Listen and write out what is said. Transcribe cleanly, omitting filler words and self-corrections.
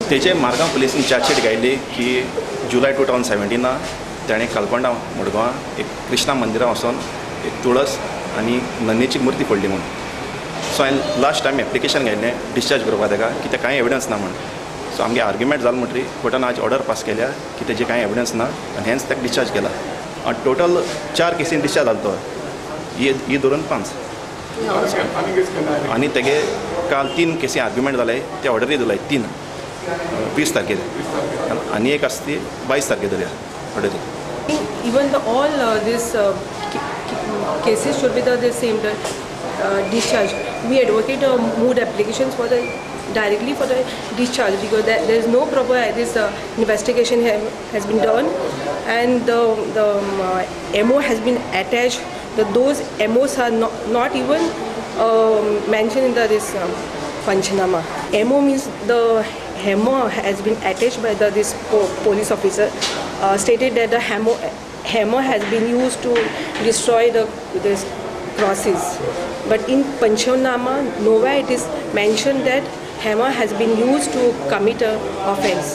तेजे मारगांव पुलिसीन चार्जशीट घायली की जुलय 2017 ताणें कालकोंडा मडगांवां एक कृष्णा मंदिरां वचोन एक तुळस आनी नंदीची मुर्ती फोडली म्हूण. सो हांवें लास्ट टायम एप्लिकेशन घायलें डिस्चार्ज करपाक ताका की ते कांय एविडन्स ना म्हूण. सो आमगे आर्ग्युमेंट जालो म्हणटरी कोर्टान आज ऑर्डर पास केल्या की तेजे कांय एविडन्स ना आनी हेंच ताका डिस्चार्ज केला. आनी टोटल 4 केसीन डिस्चार्ज जालो तो, ही धरून 5. आनी तेगे काल 3 केसी आर्ग्युमेंट जाले, ते ऑर्डरी दिले 3 20 तारखेर आनी एक आसा ती 22 तारखेर दिल्या ऑर्डरी. Even the all this cases should be the same discharge. We advocate moved applications for the directly for the discharge because there is no proper this investigation has been done, and the MO has been attached. Those MOs are not even mentioned in the this Panchanama. MO means the hammer has been attached by the this police officer stated that the hammer has been used to destroy the this crosses. But in Panchanama, nowhere it is mentioned that hammer has been used to commit an offense.